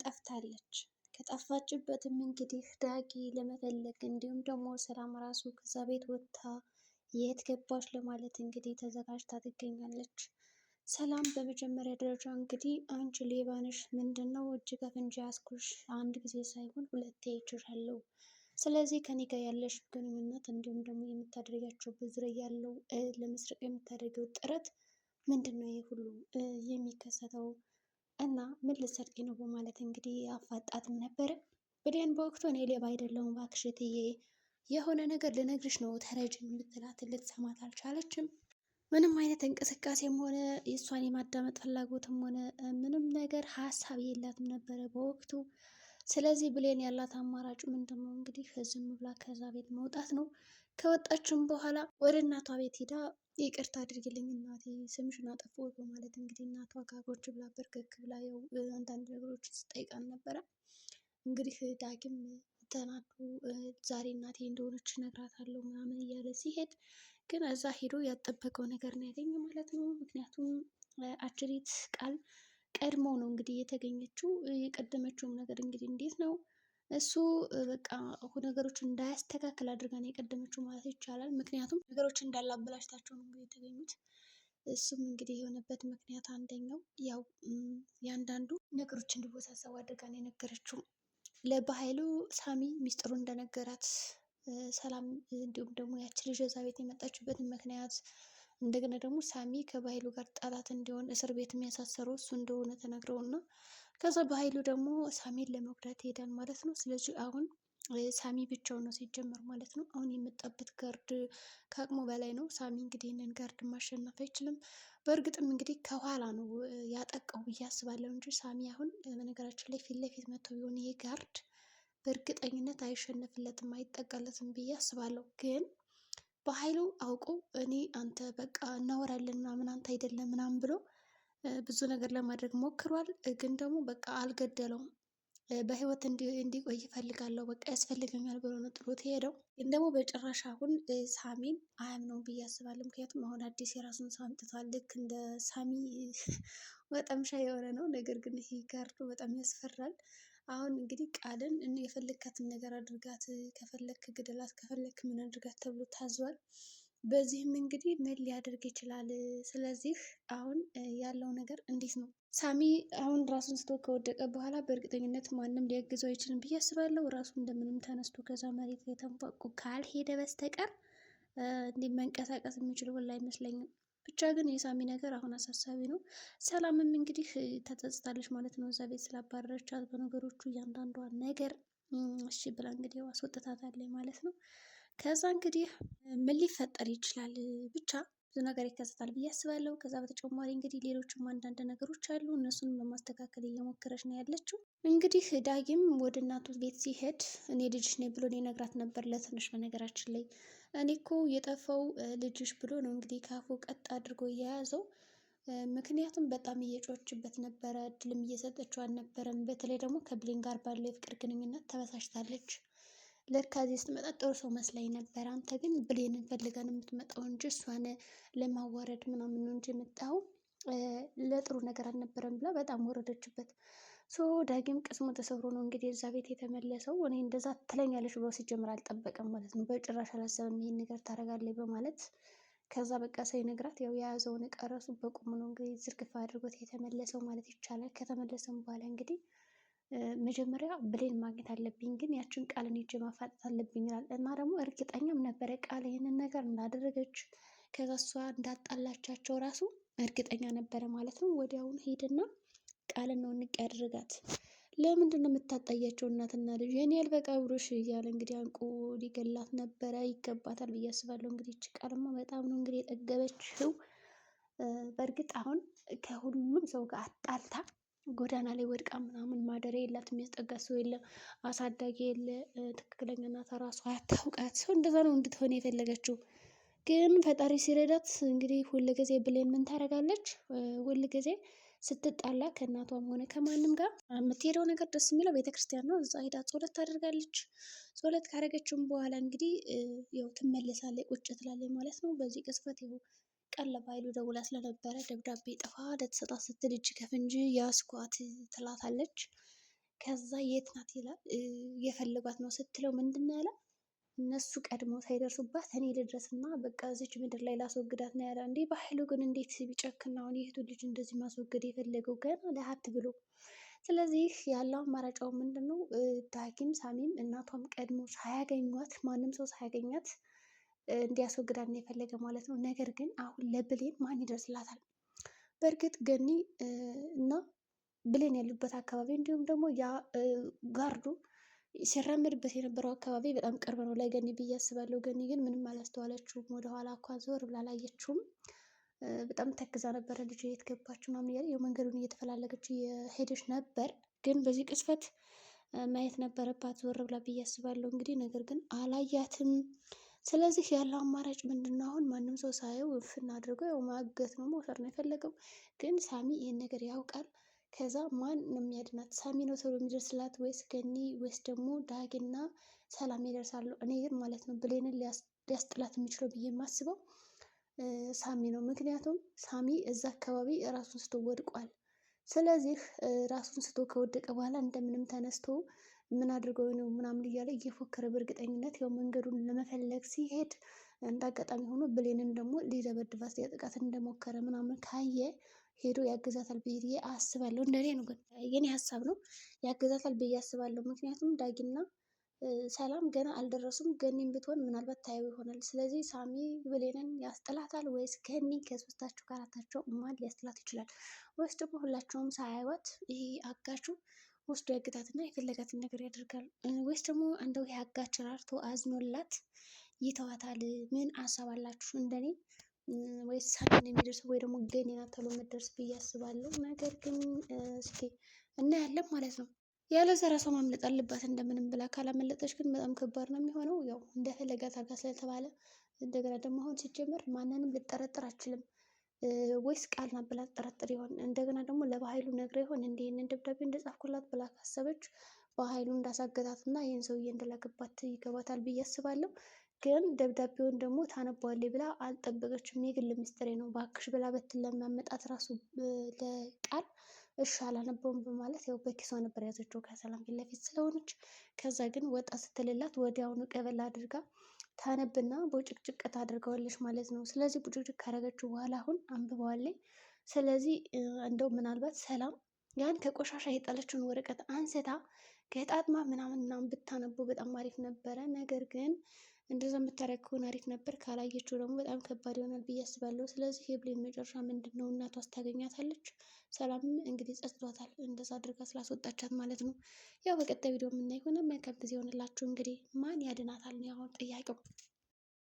ጠፍታለች። ከጠፋችበትም እንግዲህ ዳጊ ለመፈለግ እንዲሁም ደግሞ ሰላም ራሱ ከዛ ቤት ወጥታ የት ገባች ለማለት እንግዲህ ተዘጋጅታ ትገኛለች። ሰላም በመጀመሪያ ደረጃ እንግዲህ አንቺ ሌባ ነሽ፣ ምንድን ነው እጅ ከፍንጅ ያዝኩሽ፣ አንድ ጊዜ ሳይሆን ሁለቴ አይቼሻለሁ። ስለዚህ ከኔ ጋር ያለሽ ግንኙነት እንዲሁም ደግሞ የምታደርጊያቸው በዙሪያ ያለው ለመስረቅ የምታደርገው ጥረት ምንድን ነው ይህ ሁሉ የሚከሰተው እና ምን ልትሰርቂ ነው በማለት እንግዲህ አፋጣትም ነበረ። ብሌን በወቅቱ እኔ ሌባ አይደለሁም እባክሽ እትዬ የሆነ ነገር ልነግርሽ ነው ተረጅኝ ብትላት ልትሰማት አልቻለችም። ምንም አይነት እንቅስቃሴም ሆነ የእሷን የማዳመጥ ፍላጎትም ሆነ ምንም ነገር ሀሳብ የላትም ነበረ በወቅቱ። ስለዚህ ብሌን ያላት አማራጭ ምንድን ነው እንግዲህ ዝም ብላ ከዛ ቤት መውጣት ነው። ከወጣችም በኋላ ወደ እናቷ ቤት ሄዳ ይቅርታ አድርጊልኝ እናቴ ስምሽን አጠፋሁት በማለት እንግዲህ እናቷ ጋር ጎጅ ብላ በርከክ ብላ ያው አንዳንድ ነገሮችን ስጠይቃን ነበረ። እንግዲህ ዳግም ተናዶ ዛሬ እናቴ እንደሆነች እነግራታለሁ ምናምን እያለ ሲሄድ ግን እዛ ሄዶ ያልጠበቀው ነገር ነው ያገኘው ማለት ነው። ምክንያቱም አጅሪት ቃል ቀድሞ ነው እንግዲህ የተገኘችው። የቀደመችውም ነገር እንግዲህ እንዴት ነው እሱ በቃ ነገሮች እንዳያስተካክል አድርጋ ነው የቀደመችው ማለት ይቻላል። ምክንያቱም ነገሮች እንዳላበላሽታቸው ነው እንግዲህ የተገኙት። እሱም እንግዲህ የሆነበት ምክንያት አንደኛው ያው ያንዳንዱ ነገሮች እንዲወሳሰቡ አድርጋ ነው የነገረችው። ለበኃይሉ ሳሚ ሚስጥሩ እንደነገራት ሰላም እንዲሁም ደግሞ ያቺ ልጅ እዛ ቤት የመጣችበትን ምክንያት እንደገና ደግሞ ሳሚ ከባህሉ ጋር ጠላት እንዲሆን እስር ቤት የሚያሳሰረው እሱ እንደሆነ ተነግረው እና ከዛ በኃይሉ ደግሞ ሳሚን ለመጉዳት ይሄዳል ማለት ነው። ስለዚህ አሁን ሳሚ ብቻውን ነው ሲጀመር ማለት ነው። አሁን የመጣበት ጋርድ ከአቅሙ በላይ ነው። ሳሚ እንግዲህ ይህንን ጋርድ ማሸነፍ አይችልም። በእርግጥም እንግዲህ ከኋላ ነው ያጠቃው ብዬ አስባለሁ እንጂ ሳሚ አሁን በነገራችን ላይ ፊት ለፊት መጥቶ ቢሆን ይሄ ጋርድ በእርግጠኝነት አይሸነፍለትም፣ አይጠቃለትም ብዬ አስባለሁ። ግን በኃይሉ አውቆ እኔ አንተ በቃ እናወራለን ምናምን አንተ አይደለም ምናምን ብሎ ብዙ ነገር ለማድረግ ሞክሯል። ግን ደግሞ በቃ አልገደለውም። በህይወት እንዲቆይ እፈልጋለሁ በቃ ያስፈልገኛል ብሎ ነው ጥሎት የሄደው። ግን ደግሞ በጭራሽ አሁን ሳሚን አያምነውም ብዬ አስባለሁ። ምክንያቱም አሁን አዲስ የራሱን ሰው አምጥቷል። ልክ እንደ ሳሚ ወጠምሻ የሆነ ነው። ነገር ግን ይሄ ጋርዶ በጣም ያስፈራል። አሁን እንግዲህ ቃልን የፈለግካትን ነገር አድርጋት፣ ከፈለግክ ግደላት፣ ከፈለግክ ምን አድርጋት ተብሎ ታዟል። በዚህም እንግዲህ ምን ሊያደርግ ይችላል? ስለዚህ አሁን ያለው ነገር እንዴት ነው? ሳሚ አሁን ራሱን ስቶ ከወደቀ በኋላ በእርግጠኝነት ማንም ሊያግዘው አይችልም ብዬ አስባለሁ። ራሱ እንደምንም ተነስቶ ከዛ መሬት ላይ ተንፏቆ ካልሄደ በስተቀር እንዲህ መንቀሳቀስ የሚችል ሁላ አይመስለኝም። ብቻ ግን የሳሚ ነገር አሁን አሳሳቢ ነው። ሰላምም እንግዲህ ተጸጽታለች ማለት ነው። እዛ ቤት ስላባረረቻት በነገሮቹ እያንዳንዷ ነገር እሺ ብላ እንግዲህ አስወጥታታለች ማለት ነው። ከዛ እንግዲህ ምን ሊፈጠር ይችላል ብቻ ብዙ ነገር ይከሰታል ብዬ አስባለሁ። ከዛ በተጨማሪ እንግዲህ ሌሎችም አንዳንድ ነገሮች አሉ። እነሱንም ለማስተካከል እየሞከረች ነው ያለችው። እንግዲህ ዳጊም ወደ እናቱ ቤት ሲሄድ እኔ ልጅሽ ነኝ ብሎ ሊነግራት ነበር ለትንሽ። በነገራችን ላይ እኔ እኮ የጠፋው ልጅሽ ብሎ ነው እንግዲህ ካፉ ቀጥ አድርጎ የያዘው። ምክንያቱም በጣም እየጮችበት ነበረ፣ እድልም እየሰጠችው አልነበረም። በተለይ ደግሞ ከብሌን ጋር ባለው የፍቅር ግንኙነት ተበሳጭታለች። ለካ እዚህ ስትመጣ ጥሩ ሰው መስላኝ ነበር። አንተ ግን ብሌንን ፈልገን የምትመጣው እንጂ እሷን ለማዋረድ ምናምን ነው እንጂ የመጣኸው ለጥሩ ነገር አልነበረም ብላ በጣም ወረደችበት። So ዳግም ቅስሙ ተሰብሮ ነው እንግዲህ እዛ ቤት የተመለሰው። እኔ እንደዛ ትለኛለች ብሎ ሲጀምር አልጠበቀም ማለት ነው። በጭራሽ አላሰበም ይሄን ነገር ታደርጋለች በማለት ከዛ በቃ ሳይነግራት ያው የያዘውን እቃ ራሱ በቁሙ ነው እንግዲህ ዝርግፍ አድርጎት የተመለሰው ማለት ይቻላል። ከተመለሰም በኋላ እንግዲህ መጀመሪያ ብሌን ማግኘት አለብኝ፣ ግን ያችን ቃልን ሄጄ ማፋጠጥ አለብኝ ይላል እና ደግሞ እርግጠኛም ነበረ ቃል ይህንን ነገር እንዳደረገች ከዛ እሷ እንዳጣላቻቸው ራሱ እርግጠኛ ነበረ ማለት ነው። ወዲያውኑ ሄደና ቃልን ነው ንቅ ያደረጋት። ለምንድን ነው የምታጣያቸው እናትና ልጅ? የኔ ያልበቃ ብሮሽ እያለ እንግዲህ አንቆ ሊገላት ነበረ። ይገባታል ብዬ አስባለሁ። እንግዲህ ይች ቃልማ በጣም ነው እንግዲህ የጠገበችው። በእርግጥ አሁን ከሁሉም ሰው ጋር አጣልታ ጎዳና ላይ ወድቃ ምናምን ማደሪያ የላት፣ የሚያስጠጋ ሰው የለም፣ አሳዳጊ የለ፣ ትክክለኛ እናቷ ራሷ አታውቃት። ሰው እንደዛ ነው እንድትሆን የፈለገችው። ግን ፈጣሪ ሲረዳት እንግዲህ ሁል ጊዜ ብሌን ምን ታደርጋለች? ሁል ጊዜ ስትጣላ ከእናቷም ሆነ ከማንም ጋር የምትሄደው ነገር ደስ የሚለው ቤተክርስቲያን ነው። እዛ ሄዳ ጸሎት ታደርጋለች። ጸሎት ካደረገችም በኋላ እንግዲህ ያው ትመለሳለች፣ ቁጭ ትላለች ማለት ነው። በዚህ ቅጽበት ይኸው ቀለብ ኃይሉ ደውላ ስለነበረ ደብዳቤ ጥፋ ልትሰጣት ስትል እጅ ከፍንጅ ያስኳት ትላታለች። ከዛ የት ናት ይላል። የፈለጓት ነው ስትለው ምንድን ነው ያለ እነሱ ቀድሞ ሳይደርሱባት እኔ ልድረስና በቃ እዚች ምድር ላይ ላስወግዳት ነው ያለ። እንዴ ባህሉ ግን እንዴት ቢጨክን አሁን የእህቱ ልጅ እንደዚህ ማስወገድ የፈለገው ገና ለሀብት ብሎ። ስለዚህ ያለው አማራጫው ምንድን ነው? ዳጊም ሳሚም እናቷም ቀድሞ ሳያገኟት ማንም ሰው ሳያገኛት እንዲያስወግዳት ነው የፈለገ ማለት ነው። ነገር ግን አሁን ለብሌን ማን ይደርስላታል? በእርግጥ ገኒ እና ብሌን ያሉበት አካባቢ እንዲሁም ደግሞ ያ ጋርዱ ሲራመድበት የነበረው አካባቢ በጣም ቅርብ ነው ለገኒ ብዬ አስባለሁ። ገኒ ግን ምንም አላስተዋለችውም። ወደኋላ እንኳን ዞር ብላ አላየችውም። በጣም ተክዛ ነበረ። ልጅ የት ገባች ምናምን እያለ የመንገዱን እየተፈላለገች እየሄደች ነበር። ግን በዚህ ቅጽበት ማየት ነበረባት ዞር ብላ ብዬ አስባለሁ። እንግዲህ ነገር ግን አላያትም። ስለዚህ ያለው አማራጭ ምንድን ነው? አሁን ማንም ሰው ሳየው እፍን አድርጎ ያው ማገት ነው መውሰድ ነው የፈለገው። ግን ሳሚ ይህን ነገር ያውቃል። ከዛ ማን ነው የሚያድናት? ሳሚ ነው ቶሎ የሚደርስላት ወይስ ገኒ ወይስ ደግሞ ዳጊና ሰላም ይደርሳሉ? እኔ ግን ማለት ነው ብሌንን ሊያስጥላት የሚችለው ብዬ የማስበው ሳሚ ነው። ምክንያቱም ሳሚ እዛ አካባቢ ራሱን ስቶ ወድቋል። ስለዚህ ራሱን ስቶ ከወደቀ በኋላ እንደምንም ተነስቶ ምን አድርገው ነው ምናምን እያለ እየፎከረ በእርግጠኝነት ያው መንገዱን ለመፈለግ ሲሄድ እንደ አጋጣሚ ሆኖ ብሌንን ደግሞ ሊደበድባት ሊያጠቃት እንደሞከረ ምናምን ካየ ሄዶ ያግዛታል ብዬ አስባለሁ። እንደኔ ነው ግን የኔ ሀሳብ ነው። ያግዛታል ብዬ አስባለሁ። ምክንያቱም ዳጊና ሰላም ገና አልደረሱም። ገኒም ብትሆን ምናልባት ታየው ይሆናል። ስለዚህ ሳሚ ብሌንን ያስጥላታል ወይስ ገኒ? ከሶስታቸው ከአራታቸው ማን ሊያስጥላት ይችላል? ወይስ ደግሞ ሁላቸውም ሳያዩት ይሄ አጋቹ ወስዶ ያግታትና የፈለጋትን ነገር ያደርጋል? ወይስ ደግሞ እንደው ይሄ አጋች ራርቶ አዝኖላት ይተዋታል? ምን አሳብ አላችሁ? እንደኔ ወይስ ሳሚ ነው የሚደርሰው ወይ ደግሞ ገኒ ናት ቶሎ የምትደርስ ብዬ አስባለሁ። ነገር ግን እስኪ እናያለን ማለት ነው። ያለዛ ራሷ ማምለጥ አለባት እንደምንም ብላ። ካላመለጠች ግን በጣም ከባድ ነው የሚሆነው። ያው እንደፈለጋት አድርጋ ስለተባለ እንደገና ደግሞ አሁን ሲጀመር ማንንም ልጠረጥር አችልም። ወይስ ቃል ናት ብላ ትጠረጥር ይሆን? እንደገና ደግሞ ለበኃይሉ ነግረ ይሆን እንደ ይህንን ደብዳቤ እንደጻፍኩላት ብላ ካሰበች በኃይሉ እንዳሳገታት እና ይህን ሰውዬ እንደላከባት ይገባታል ብዬ አስባለሁ። ግን ደብዳቤውን ደግሞ ታነበዋለች ብላ አልጠበቀችም። የግል ምስጢሬ ነው ባክሽ ብላ በትለማመጣት ራሱ ለቃል እሺ አላነበውም በማለት ያው በኪሷ ነበር ያዘችው ከሰላም ፊት ለፊት ስለሆነች። ከዛ ግን ወጣ ስትልላት ወዲያውኑ ቀበል አድርጋ ታነብና ቦጭቅጭቅ ታደርገዋለች ማለት ነው። ስለዚህ ቦጭቅጭቅ ካደረገችው በኋላ አሁን አንብበዋለች። ስለዚህ እንደው ምናልባት ሰላም ያን ከቆሻሻ የጣለችውን ወረቀት አንስታ ገጣጥማ ምናምን ምናምን ብታነበው በጣም አሪፍ ነበረ። ነገር ግን እንደዛ የምታደርግ ከሆነ አሪፍ ነበር። ካላየችው ደግሞ በጣም ከባድ ይሆናል ብዬ አስባለሁ። ስለዚህ የብሌን መጨረሻ ምንድን ነው? እናቷ ስታገኛታለች። ሰላምም እንግዲህ ጸጽቷታል፣ እንደዛ አድርጋ ስላስወጣቻት ማለት ነው። ያው በቀጣይ ቪዲዮ የምናይ ሆነ መልካም ጊዜ ይሆንላችሁ። እንግዲህ ማን ያድናታል ነው አሁን ጥያቄው።